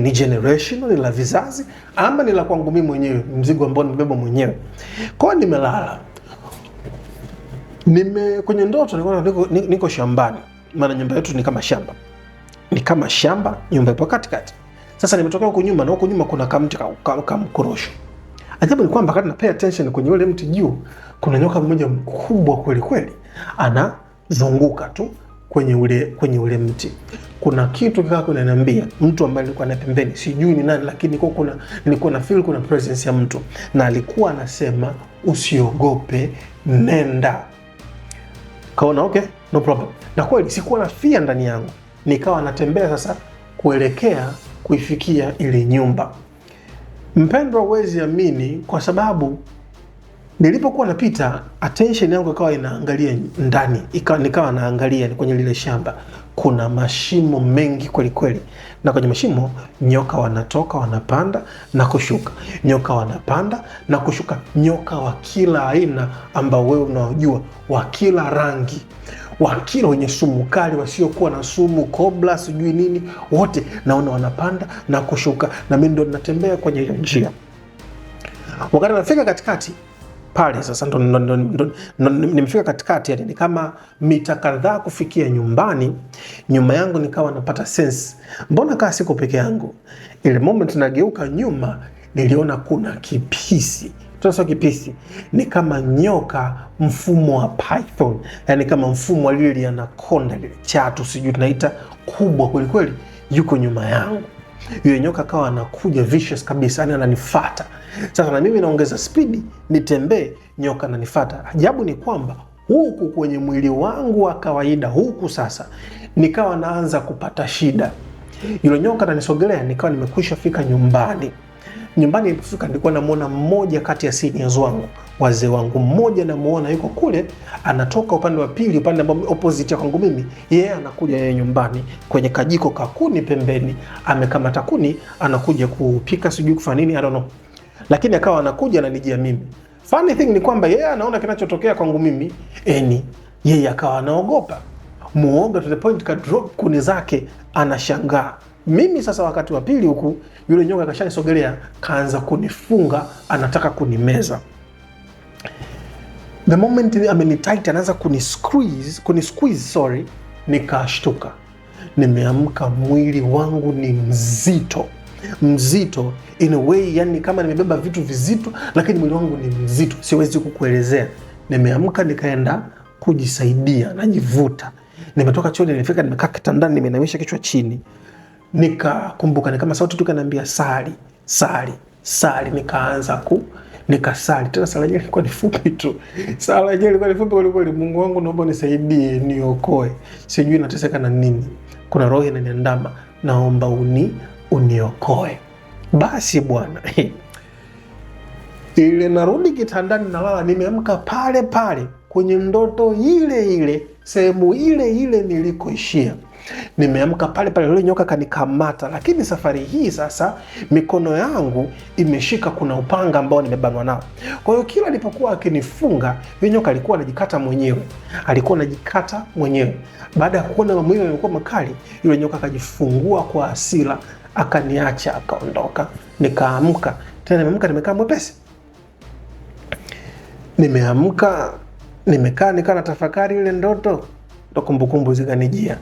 Ni generational, ni la vizazi ama ni la kwangu mimi mwenyewe, mzigo ambao nimebeba mwenyewe. Kwa hiyo nimelala, kwenye ndoto nilikuwa niko shambani, maana nyumba yetu ni kama shamba, ni kama shamba, nyumba ipo katikati. Sasa nimetokea huku nyuma na huku nyuma kuna kamti ka mkorosho. Ajabu ni kwamba wakati na pay attention kwenye ule mti juu, kuna nyoka mmoja mkubwa kweli kweli anazunguka tu kwenye ule mti. Kuna kitu kikawa kinaniambia, mtu ambaye alikuwa na pembeni, sijui ni nani, lakini kwa kuna nilikuwa na feel kuna presence ya mtu, na alikuwa anasema, "Usiogope, nenda." Kaona okay, no problem. Na kweli sikuwa na fear ndani yangu, nikawa natembea sasa kuelekea kuifikia ile nyumba. Mpendwa, huwezi amini, kwa sababu nilipokuwa napita attention yangu ikawa inaangalia ndani, nikawa naangalia ni kwenye lile shamba kuna mashimo mengi kweli kweli, na kwenye mashimo nyoka wanatoka wanapanda na kushuka, nyoka wanapanda na kushuka, nyoka wa kila aina ambao wewe unaojua, wa kila rangi, wa kila wenye sumu kali, wasiokuwa na sumu, kobra, sijui nini, wote naona wanapanda na kushuka, na mimi ndo natembea kwenye hiyo njia. Wakati nafika katikati pale sasa ndo nimefika katikati, yani ni kama mita kadhaa kufikia nyumbani. Nyuma yangu nikawa napata sense, mbona kaa siko peke yangu? Ile moment nageuka nyuma, niliona kuna kipisi, sio kipisi, ni kama nyoka mfumo wa python, yani kama mfumo wa lile anaconda lile chatu, sijui tunaita, kubwa kweli kweli, yuko nyuma yangu. Yule nyoka akawa anakuja vicious kabisa, yani ananifuata. Sasa na mimi naongeza spidi nitembee, nyoka ananifuata. Ajabu ni kwamba huku kwenye mwili wangu wa kawaida huku sasa nikawa naanza kupata shida. Yule nyoka ananisogelea, nikawa nimekwisha fika nyumbani. Nyumbani nilipofika, nilikuwa namuona mmoja kati ya seniors wangu, wazee wangu mmoja, namuona yuko kule, anatoka upande wa pili, upande ambao opposite ya kwangu mimi, yeye anakuja yeye nyumbani kwenye kajiko kakuni pembeni, amekamata kuni, anakuja kupika, sijui kufanya nini, I don't know, lakini akawa anakuja ananijia mimi. Funny thing ni kwamba yeye anaona kinachotokea kwangu mimi, eni yeye akawa anaogopa, muoga to the point ka drop kuni zake, anashangaa. Mimi sasa wakati wa pili huku yule nyoka kashanisogelea, kaanza kunifunga, anataka kunimeza. The moment amenitight, anaanza kunisqueeze, kunisqueeze, sorry, nikashtuka. Nimeamka, mwili wangu ni mzito mzito in a way, yani kama nimebeba vitu vizito, lakini mwili wangu ni mzito, siwezi kukuelezea. Nimeamka nikaenda kujisaidia, najivuta, nimetoka chooni, nimefika, nimekaa kitandani, nimeinamisha kichwa chini, nikakumbuka, ni kama sauti tu kaniambia, "Sali, sali, sali." Nikaanza nikasali tena. Sala yenyewe ilikuwa ni fupi tu, sala yenyewe ilikuwa ni fupi kweli kweli. "Mungu wangu, naomba unisaidie, niokoe, sijui nateseka na nini, kuna roho inaniandama, naomba uniokoe." Basi bwana, ile narudi kitandani nalala, nimeamka pale pale kwenye ndoto ile ile, sehemu ile ile nilikoishia. Nimeamka pale pale, yule nyoka kanikamata, lakini safari hii sasa mikono yangu imeshika, kuna upanga ambao nimebanwa nao. Kwa hiyo kila alipokuwa akinifunga, yule nyoka alikuwa anajikata mwenyewe, alikuwa anajikata mwenyewe. Baada ya kuona maumivu yamekuwa makali, yule nyoka akajifungua kwa hasira, akaniacha, akaondoka. Nikaamka tena, nimeamka nimekaa mwepesi, nimeamka nimekaa nikaa na tafakari ile ndoto, ndo kumbukumbu zikanijia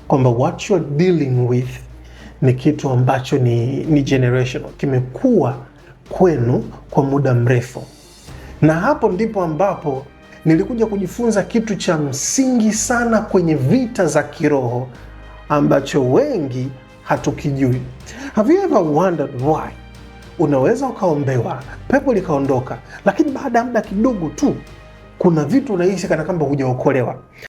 kwamba what you're dealing with ni kitu ambacho ni generational, kimekuwa kwenu kwa muda mrefu, na hapo ndipo ambapo nilikuja kujifunza kitu cha msingi sana kwenye vita za kiroho ambacho wengi hatukijui. Have you ever wondered why unaweza ukaombewa pepo likaondoka, lakini baada ya muda kidogo tu kuna vitu unahisi kana kwamba hujaokolewa?